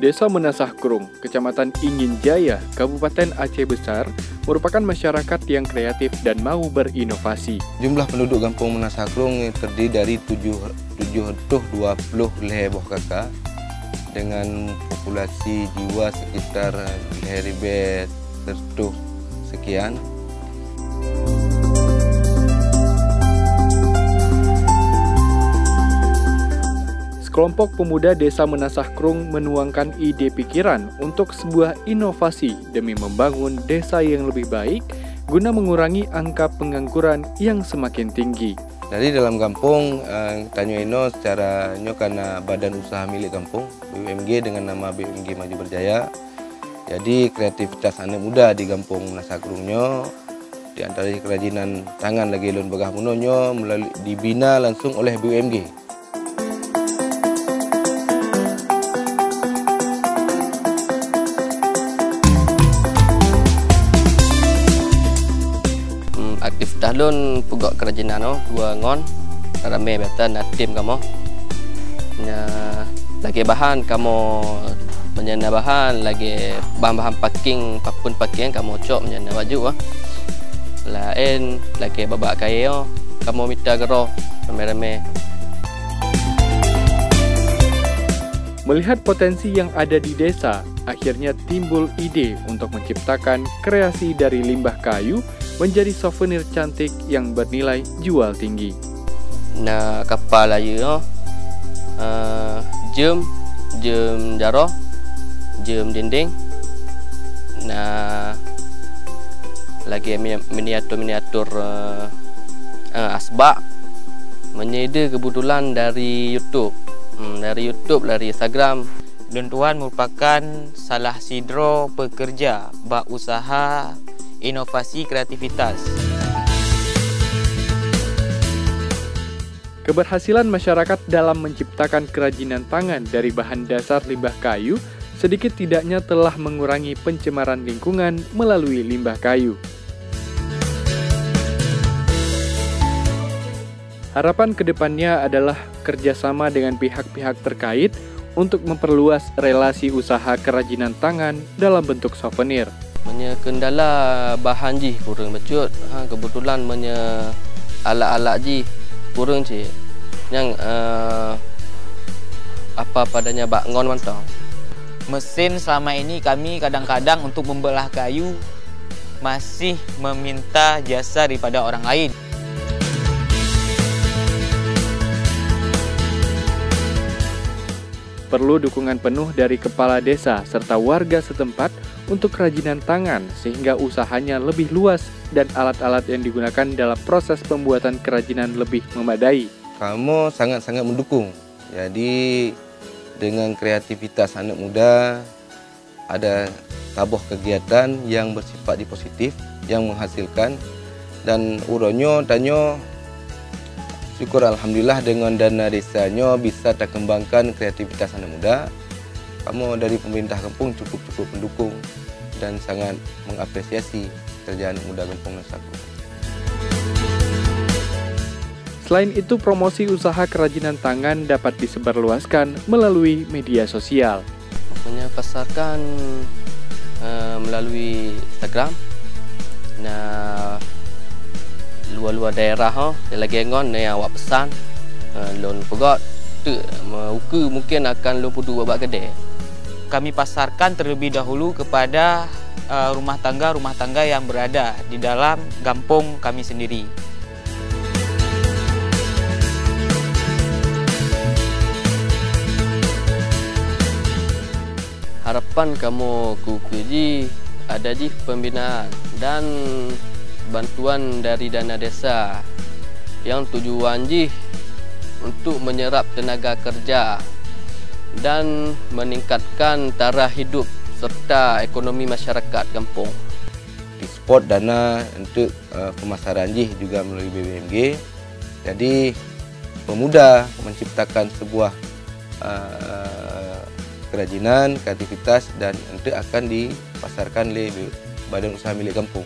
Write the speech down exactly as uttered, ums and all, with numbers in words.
Desa Meunasah Krueng, Kecamatan Ingin Jaya, Kabupaten Aceh Besar, merupakan masyarakat yang kreatif dan mau berinovasi. Jumlah penduduk Gampông Meunasah Krueng terdiri dari tujuh, tujuh ratus dua puluh lhèe boh K K, dengan populasi jiwa sekitar lhèe ribèe seratus sekian. Sekelompok pemuda Desa Meunasah Krueng menuangkan ide pikiran untuk sebuah inovasi demi membangun desa yang lebih baik guna mengurangi angka pengangguran yang semakin tinggi. Jadi dalam gampông, eh, tanyoe inoe secara nyoe ka na badan usaha milik gampông, B U M G, dengan nama B U M G Maju Berjaya. Jadi kreativitas aneuk muda di gampông Meunasah Krueng nyoe, di antara kerajinan tangan lagèe lôn peugah bunoe nyoe meulalu-, dibina langsung oleh B U M G. Hmm, aktivitas lôn peugöt kerajinan nyoe dua ngon ramè, biasa na tim kamoe. Nya, lagèe bahan kamoe, meunyoe na bahan lagèe bahan-bahan paking, papeuen paking kamoe cok meunyoe na baju ah. Laén lagèe babah kayèe nyoe kamoe mita keudroe ramè-ramè. Melihat potensi yang ada di desa, akhirnya timbul ide untuk menciptakan kreasi dari limbah kayu menjadi souvenir cantik yang bernilai jual tinggi. Na kapa layeue nyoe, eh, jeuem, jeuem jaroe, jeuem dinding, na lagèe mi-, miniatur-miniatur, eh, eh, asbak. Meunyoe ide keubeutulan dari YouTube. Hmm, dari YouTube, dari Instagram. Lôn tuan merupakan salah sidroe peukeureuja bak usaha inovasi kreativitas. Keberhasilan masyarakat dalam menciptakan kerajinan tangan dari bahan dasar limbah kayu sedikit tidaknya telah mengurangi pencemaran lingkungan melalui limbah kayu. Harapan kedepannya adalah kerjasama dengan pihak-pihak terkait untuk memperluas relasi usaha kerajinan tangan dalam bentuk souvenir. Meunyoe kendala bahan jih kureueng bacut, ha, keubeutulan meunyoe alat-alat jih kureueng cit, nyang, eh, apa padanya bak ngon mantong. Mesin selama ini kami kadang-kadang untuk membelah kayu masih meminta jasa daripada orang lain. Perlu dukungan penuh dari kepala desa serta warga setempat untuk kerajinan tangan, sehingga usahanya lebih luas dan alat-alat yang digunakan dalam proses pembuatan kerajinan lebih memadai. Kamoe sangat-sangat mendukung. Jadi, dengan kreativitas aneuk muda, ada saboh kegiatan yang bersifat di positif, yang menghasilkan. Dan uroe nyoe tanyoe syukur alhamdulillah dengan dana desa nyoe bisa takeumbangkan kreativitas aneuk muda. Kamoe dari pemerintah gampông cukup-cukup mendukung dan sangat mengapresiasi kerja aneuk muda gampông Meunasah Krueng. Selain itu, promosi usaha kerajinan tangan dapat disebarluaskan melalui media sosial. Maksudnya pasarkan, eh, melalui Instagram. Nah, luar-luar daerah, oh, lagèe ngon nyang awak pesan, eh, lôn peugöt, teuk, me-, ukeue mungkin akan lôn peuduek bak keudè. Kami pasarkan terlebih dahulu kepada, eh, rumah tangga-rumah tangga yang berada di dalam gampông kami sendiri. Harapan kamoe keu ukeue jih ada jih pembinaan dan bantuan dari dana desa yang tujuan jih untuk menyerap tenaga kerja dan meningkatkan taraf hidup serta ekonomi masyarakat gampông. Disupport dana untuk, eh, pemasaran jih juga melalui B B M G. Jadi, pemuda menciptakan sebuah, eh, kerajinan, kreativitas dan untuk akan dipasarkan oleh Badan Usaha Milik Gampông.